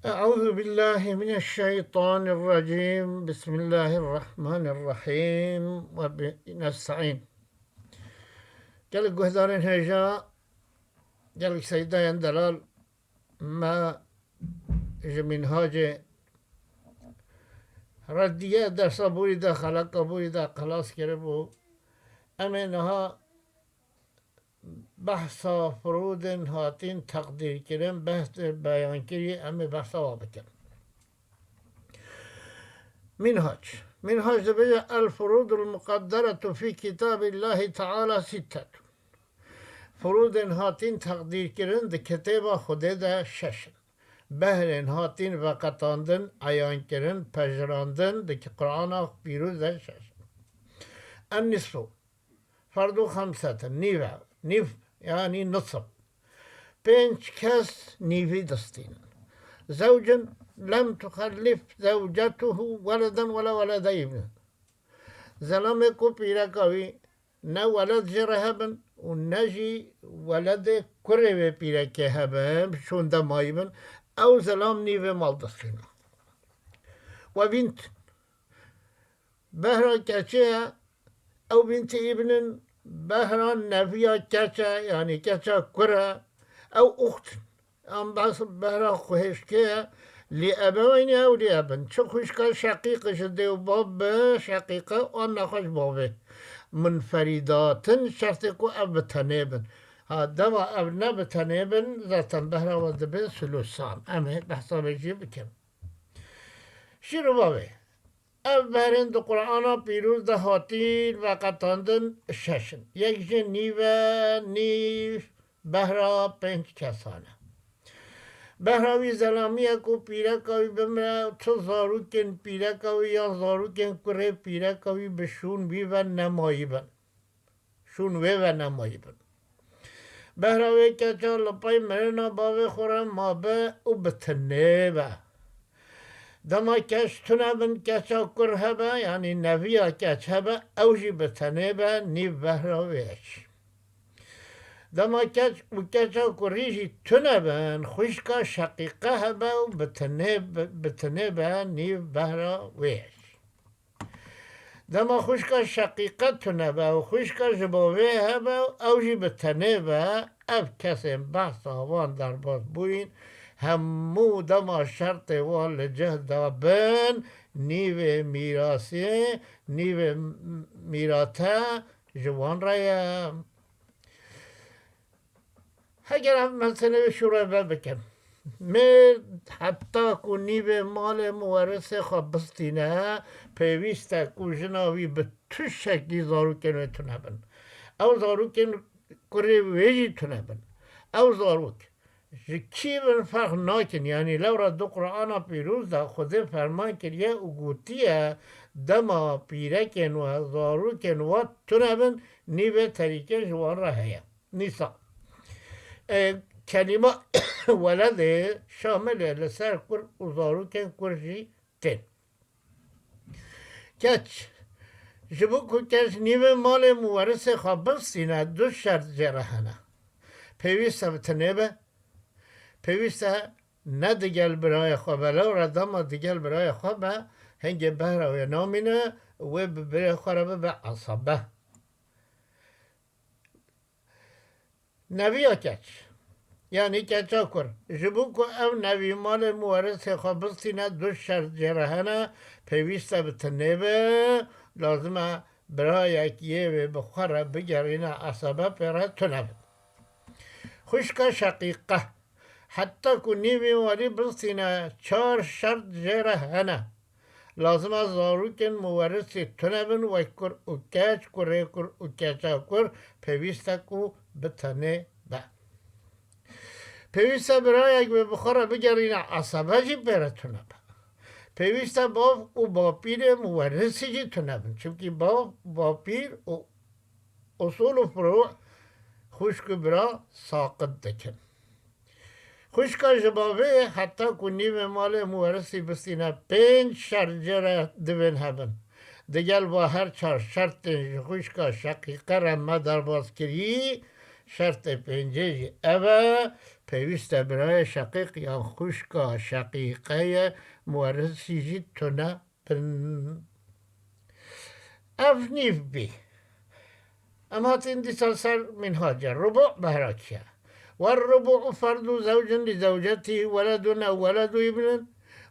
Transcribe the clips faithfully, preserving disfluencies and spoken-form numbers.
أعوذ بالله من الشيطان الرجيم. بسم الله الرحمن الرحيم. وبه نستعين. Gelek guhdarên hêja, gelek seydayên delal me ji mînhacê reddiye dersa borî de, xeleka borî de xelas kiribû. Em ê niha behsa furûdên hatîn teqdîrkirin, behs beyan kirî, em ê behsa wa bikin. Mînhac. Mînhac dibêje, "El furûdul muqedderetu fî kitâbillâhi teâlâ sittetun." Furûdên hatîn teqdîrkirin di kitêba Xwedê de şeş in. Behrên hatîn veqetandin, eyankirin, pejirandin di Qur'ana Pîroz de şeş in. En nisfu. Ferdu xemsetin, nîv e, nîv, yanî nisf. Pênc kes nîvî distînin. Zewcin lem tuxellif zewcetuhu weleden wela welede ibnin. Zelamê ku pîreka wî ne weled jê re hebin û ne jî weledê kurê wê pîrekê hebin, şûnde mayî bin, ew zelam nîvê mal distînin. We bînt. Behra keçê ye, ew bîntî îbnin, behra neviya keç e, yanî keça kur e, ew uxt in. Em behs behra xwêşkê ye, lî ebeweynî ew lî ebin. Çi xwişka şeqîq ji dê û bav bi şeqîqe an nexweş bavê. Munferîdatin şertê ku ev bi tenê bin. Ha, dema ev ne bi tenê bin, zaten behra we dibe sulusan. Em ê behsa vê jî bikin. Şîr û bavê. Ev berên di Qur'ana Pîroz de hatîn veqetandin şeş in. Yek jî nîv e, nîv behra pênc kesan e. Behra wî zelamî ye ku pîreka wî bimire, tu zarokên pîreka wî yan zarokên kurê pîreka wî bi şûn wî ve nemayî bin. Şûn wê ve nemayî bin. Behra wê keça li pey mirina bavê xwe re mabe û bi tinê be. Dema keç tune bin, keça kur hebe, yanî neviya keç hebe, ew jî bi tenê be, nîv behra wê ye. Dema keç û keça kurî jî tune bin, xwişka şeqîqe hebe û bi tinê, bi, bi tinê be, nîv behra wê ye. Dema xwişka şeqîqe tune be û xwişka ji bavê hebe, ew jî bi tenê be, ev kesên behsa wan derbas bûyîn, hemû dema şertê wan li cih de bin, nîvê mîrasê, nîvê mîrate ji wan re ye. Heger em meseleyê şûre ve bikin. Mêr heta ku nîvê malê muwerisê xwe bistîne, pêwîst e ku jina wî bi tu şeklî zarokên wê tune bin. Ew zarokên kurê wê jî tune bin. Ew zarok ji kî bin ferq nakin. Yanî lewra di Qur'ana Pîroz de Xwedê ferman kiriye û gotiye, dema pîrekên we, zarokên we tune bin, nîvê terîkê ji wan re heye. Nîsa. E, kelîma weledê şamil e li ser kur û zarokên kur jî tên. Keç. Ji bo ku keç nîvê malê muwerisê xwe bistîne, du şert jê re hene. Pêwîst e bi tinê be, pêwîst e ne digel birayê xwe be, lewra dema digel birayê xwe be, hingê behra wê namîne, wê bi birê xwe re bibe esabe. Neviya keç, yanî keça kur, ji bo ku ew nevî malê muwerisê xwe bistîne, du şert jê re hene, pêwîst e bi tinê be, lazim e birayek yê wê bi xwe re bigerîne esabe pê re tune bin. Xwişka şeqîqe, heta ku nîvî werî bistîne, çar şert jê re hene. Lazim e zarokên muwerisî tune bin, wek kur û keç, kurê kur û keça kur, pêwîst e ku bi tenê be. Pêwîst e birayek wê bi xwe re bigerîne esabe jî pê re tune be. Pêwîst e bav û bapîrê muwerisî jî tune bin. Çimkî bav, bapîr û usûl û furû xwişk û bira saqit dikin. Xwişka ji bavê heta ku nîvê malê muwerisî bistîne, pênc şert jê re divên hebin. Digel va her çar şertên ji xwişka şeqîqe re me derbas kirî, şertê pêncê jî ev e, pêwîst e birayê şeqîq yan xwişka şeqîqe ye, muwerisî jî tune bin. Ev nîv bî. Em hatin dîsa ser mînhacê. Rubu' behra kî ye? والربع فرض زوج لزوجته ولد أو ولد ابن،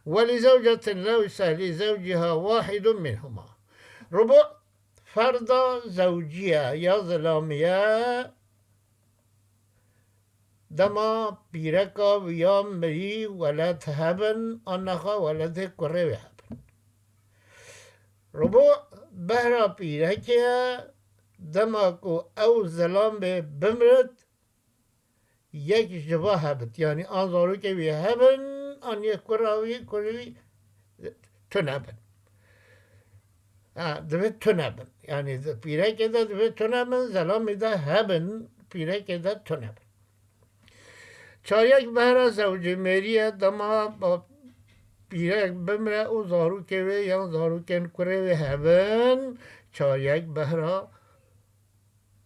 ولزوجة ليس لزوجها واحد منهما. Rubu' ferda zewcî ye ya zilamî ye. Dema pîreka wî ya mirî weled hebin, an nexa weledê kurê wê hebin. Rubu' behra pîrekê ye, dema ku ew zilam bê bimirit, yek ji va hebit. Yanî an zarokê wî hebin, an yê kura wî, kurê wî tune bin. Ha, divê tune bin. Yanî di pîrekê de divê tune bin, zelamê de hebin, pîrekê de tune bin. Çaryek behra zewcê mêrî ye, dema ba-, pîrek bimre û zarokê wê yan zarokên kurê wê hebin, çaryek behra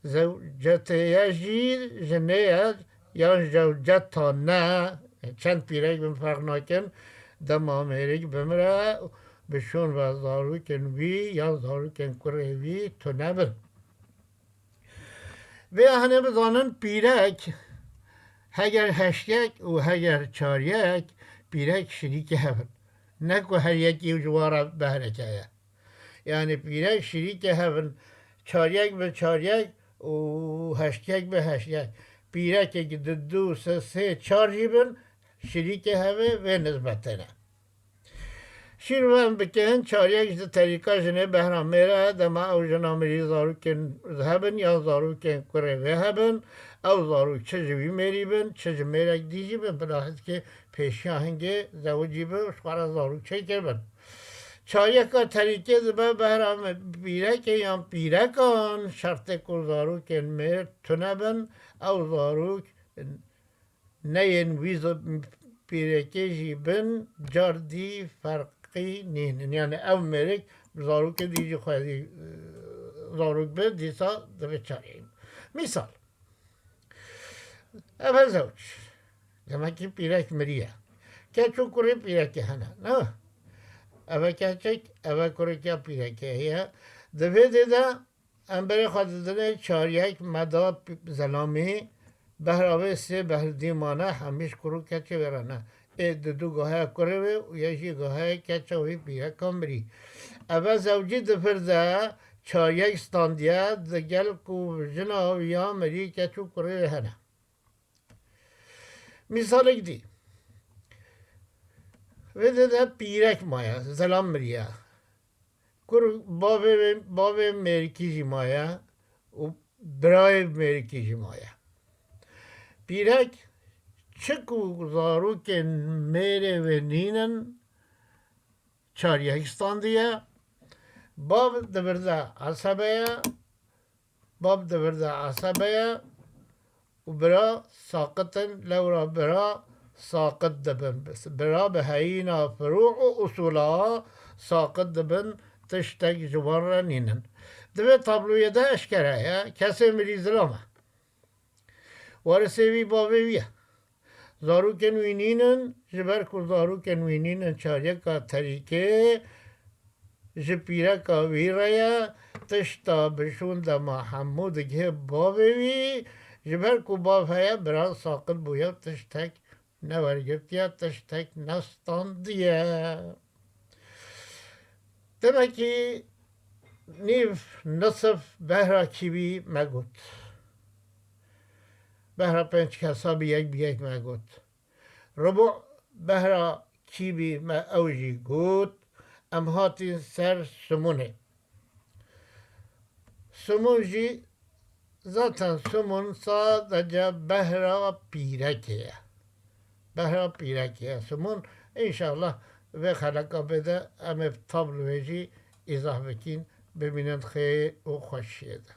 zewcetê ye jî jinê ye, yan zewceta ne, çend pîrek bin ferq nakin, dema mêrik bimre, bi şûn ve zarokên wî yan zarokên kurê wî tune bin. Vê hene bizanin pîrek, heger heştyek û heger çaryek pîrek şirîkê hev in. Ne ku her yekî ji wan re behrek heye. Yanî pîrek şirîkê hev in, çaryek bi çaryek û heştyek bi heştyek. Pîrekekî di du, sê, sê, çar jî bin, şirîkê hev ê vê nisbetê ne. Şîrvan bikin, çaryek ji terîka jinê behra mêr e, dema ew jina mirî zarokên hebin yan zarokên kurê vê hebin, ew zarok çi ji wî mêrî bin, çi ji mêrek dî jî bin, bila hitkê pêşiya hingê zewicî bin û ji xwe re zarok çêkir bin. Çaryeka terîkê dibe behra me-, pîrekê yan pîrekan, şertê ku zarokên mêr tune bin, ew zarok neyên wî zi-, pîrekê jî bin, car dî ferqî nînin. Yanî ew mêrik bi zarokê dî jî xwedî, e, zarok bi, dîsa divê çarê. Mîsal, ev e zewc. Demekî pîrek miriye. Keç û kurê pîrekê hene. Ne? Ev e keçek, ev e kurêkiya pîrekê heye. Di vê dê de Em berê xwe didinê çaryek me da p-, zelamî, behra wê sê behr dî mane, hemî ji kur û keçê wê re ne. Ê di du gahaya kurê wê û yek jî gahaya keça wî pîreka mirî. Eve zewcî di vir de çaryek standiye, digel ku jina wî ya mirî keç û kurê wê hene. Mîsalek dî. Vê de de pîrek maye, zelam miriye. Kur bavê, bavê mêrikî jî maye û birayê mêrikî jî maye. Pîrek çi ku zarokên mêrê wê nînin, çaryek standiye. Bav di vir de esebe ye, Bab di vir de esebe ye û bira saqit in, lewra bira saqit dibin. Bira bi heyîna firû û usûla saqit dibin, tiştek ji wan re nînin. Di vê tabloyê de eşkere ye, kesê mirî zilam e. Warisê wî bavê wî ye. Zarokên wî nînin, ji ber ku zarokên wî nînin çaryeka terîkê ji pîreka wî re ye, tişta bi şûn dema hemû digihe bavê wî, ji ber ku bav heye, bira saqil bûye, tiştek newergirtiye, tiştek nestandiye. Demekî nîv nisif behra kî bî me got. Behra pênc kesa bî yek bi yek me got. Rubu' behra kî bî me ew jî got. Em hatin ser sumunê. Sumun jî Zaten sumun sadece behra pîrekê ye. Behra pîrekê ye. Sumun, înşallah, vê xeleka bê de em ê tabloyê jî îzah bikîn, bimînin xêr û xweşiyê de.